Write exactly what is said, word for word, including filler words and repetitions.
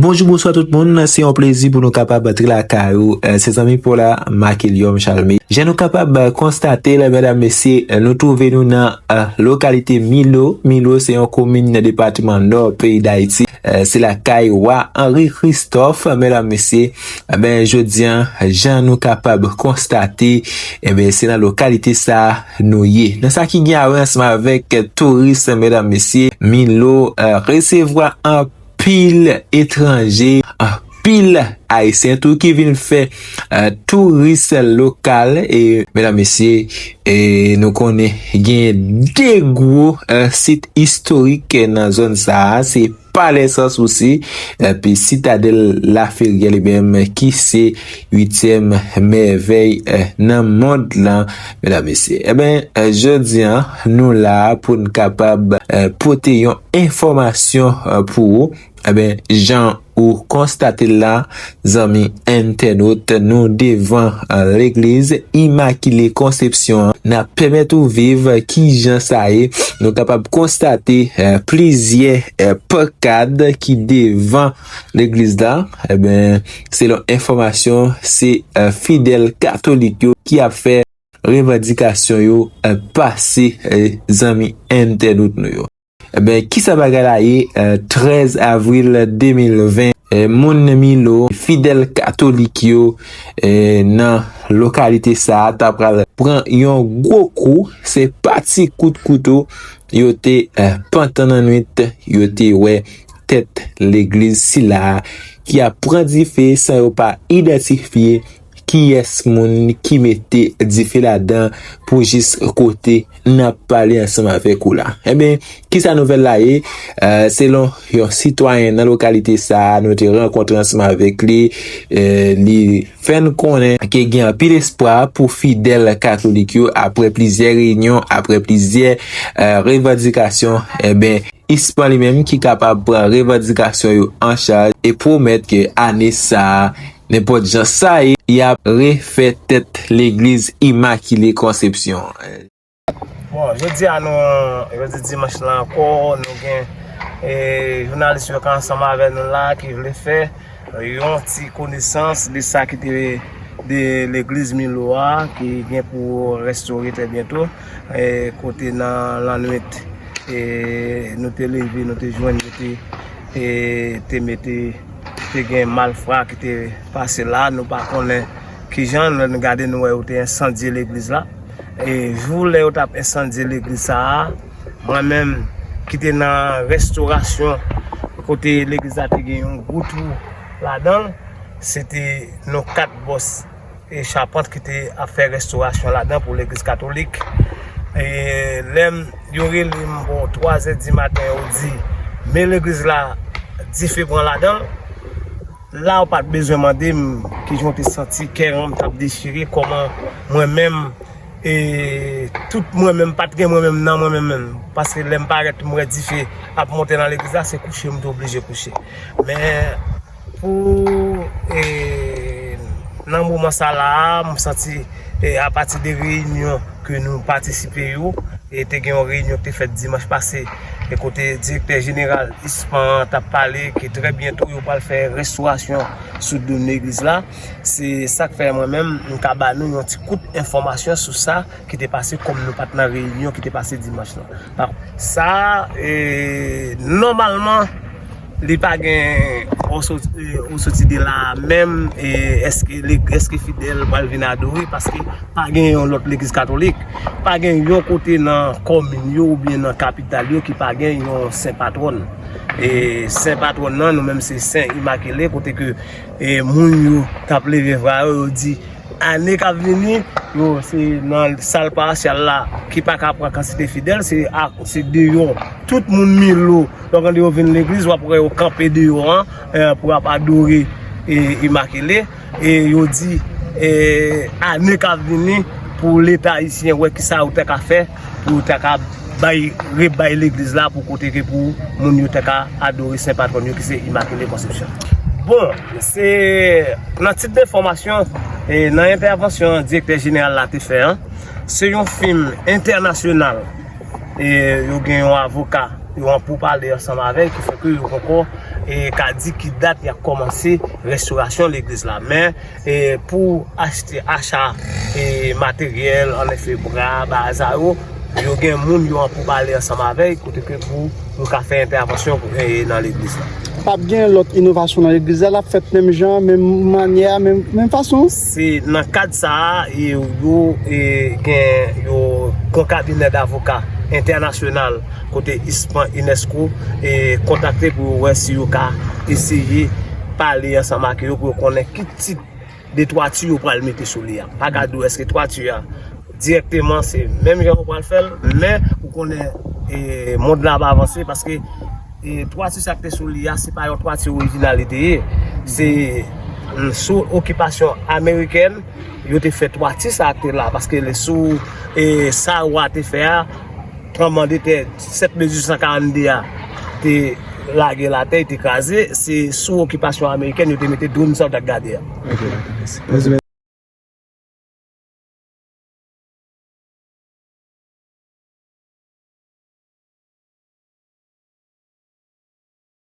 Bonjou, bonswa tout moun. Se yon plezi pou nou kapab antre lakay ou. Eh, se zanmi pa w la, Marquelium Chalmé. Jan nou kapab, eh, konstate l, medam, mesye, eh, nou twouve nou nan, eh, lokalite Milo. Milo se yon komin nan depatman Nò peyi Dayiti. Eh, se lakay wa Henri Christophe, medam, mesye. Eben, jodi a, jan nou kapab konstate, eben, se nan lokalite sa a nou ye. Nan sa ki gen a wè ansanm avèk touris, medam, mesye, Milo, eh, resevwa anpil etranje, anpil Ayisyen tou ki vin fè, eh, touris lokal. E, medam, mesye, e nou konnen gen de gwo, eh, sit istorik nan zòn sa a. Se Palè Sans Souci, epi Sitadèl Laferyè li menm ki se uityèm mèvèy, eh, nan mond lan, medam, mesye. Eben, eh, jodi a, nou la pou n kapab, eh, pote yon enfòmasyon, eh, pou ou. Eben, jan ou konstate l la, zanmi entènot, nou devan, eh, legliz Imakile Konsepsyon an. N ap pèmèt ou viv kijan sa ye. Nou kapab konstate, eh, plizyè, eh, pankad ki devan legliz la. Eben, selon enfòmasyon, se, eh, fidèl katolik yo ki ap fè revandikasyon yo, eh, pase, eh, zanmi entènot nou yo. Eben, kisa bagay la ye, eh, trèz avril de mil ven, eh, moun Milo, fidèl katolik yo, eh, nan lokalite sa a, ta pral pran yon gwo kou. Se pa ti kout kouto yo te, eh, pantan nan nwit, yo te wè tèt legliz sila a ki ap pran dife san yo pa idantifye kiyès moun ki mete dife ladan pou jis kote n ap pale ansanm avèk ou la. Eben, kisa nouvèl la ye? Eh, selon yon sitwayen nan lokalite sa a, nou te rankontre ansanm avèk li, eh, li fè n konnen ke gen anpil espwa pou fidèl katolik yo apre plizyè reyinyon, apre plizyè, eh, revandikasyon. Eben, ISPAN li menm ki kapab pran revandikasyon yo an chaj e pwomèt ke ane sa a, nenpòt jan sa ye, y ap refè tèt legliz Imakile Konsepsyon. Bon, jodi a nou, jodi dimanch la ankò, nou gen, e, jounalis yo k ansanm avè nou la ki vle fè yon ti konesans de sa ki te de legliz Milo a ki gen pou restore trè byento, e, kote nan lannwit, e, nou te leve, nou te jwenn, nou te, e, te mete, te gen malfra ki te pase la, nou pa konnen kijan, lè nou gade nou wè yo te ensandye legliz la. E jou lè yo t ap ensandye legliz sa a, mwen menm ki te nan restorasyon kote legliz la te gen yon gwo twou ladan l, se te nou kat bòs e chapant ki te ap fè restorasyon ladan pou legliz katolik. E lè m, yo rele m bò twazè di maten, yo di, men legliz la, dife pran ladan l. La, ou pa t bezwen mande m kijan w te santi, kè w t ap dechire, kòman mwen menm, e tout mwen menm, pa t gen mwen menm nan mwen menm menm. Paske lè m parèt, m wè dife ap monte nan legliz la, se kouche m te oblije kouche. Men pou, e, nan moman sa la a, m santi, e, apati de reyinyon ke nou patisipe yo, e te gen yon reyinyon ki te fèt dimanch pase, e kote direktè jeneral ISPAN an t ap pale ke trè byento yo pral fè restorasyon sou doum legliz la. Se sa k fè mwen menm, m ka ba nou yon ti kout enfòmasyon sou sa ki te pase, kòm nou pa t nan reyinyon ki te pase dimanch lan. Sa, e, nòmalman, li pa gen, ou sot-, e, ou soti de la a menm, e, èske le-, èske fidèl pral vin adore, paske pa gen yon lòt legliz katolik, pa gen yon kote nan kòmin yo oubyen nan kapital yo ki pa gen yon sen patwòn. E sen patwòn nan, nou menm se Sen Imakile, kote ke, e, moun yo t ap leve vwa yo, yo di, ane k ap vini, yo, se nan sal parosyal la ki pa ka pran kantite fidèl, se a, se deyò. Tout moun Milo, lè w gade yo vin legliz, w ap wè yo kanpe deyò an, eh, pou y ap adore, eh, Imakile. E yo di, eh, ane k ap vini, pou Leta ayisyen wè kisa yo ta ka fè, pou yo ta ka bay, rebay legliz la pou kote ke pou moun yo ta ka adore Sen Patwòn yo ki se Imakile Konsepsyon. Bon, se nan tit de enfòmasyon, e nan entèvansyon direktè jeneral la te fè an, se yon fim entènasyonal. E yo gen yon avoka, yo an poupale ansanm avè l, ki fè ke yo poko, e, ka di ki dat y ap kòmanse restorasyon legliz la. Men, e, pou achte, acha, e, materyèl, anlè febra, bagay sa yo, yo gen moun yo an pou pale ansanm avè l, kote ke pou yo ka fè entèvansyon, e, nan legliz la. P ap gen lòt inovasyon nan legliz la, l ap fèt menm jan, menm manyè, menm, menm fason. Se nan kad sa a, e, yo, e, gen, yo, gon kabinè davoka entènasyonal kote ispan, UNESCO, e, kontakte pou yo wè si yo ka eseye pale ansanm ak yo pou yo konnen ki tit de twati yo pral mete sou li a. Pa ka di w èske twati a dirèkteman se menm jan yo pral fè l, men ou konnen, e, mond la ap avanse paske, e, twati sa k te sou li a, se pa yon twati orijinal li te ye. Se, mm, sou okipasyon amerikèn, yo te fè twati sa k te la, paske le sou, e, sa wa te fè a, tranblemanntè sèt me dizuit san karannde a te lage l atè, te kraze, se sou okipasyon amerikèn yo te mete dwonn sa w t ap gade a. Ok, dakò, mèsi. Mèsi,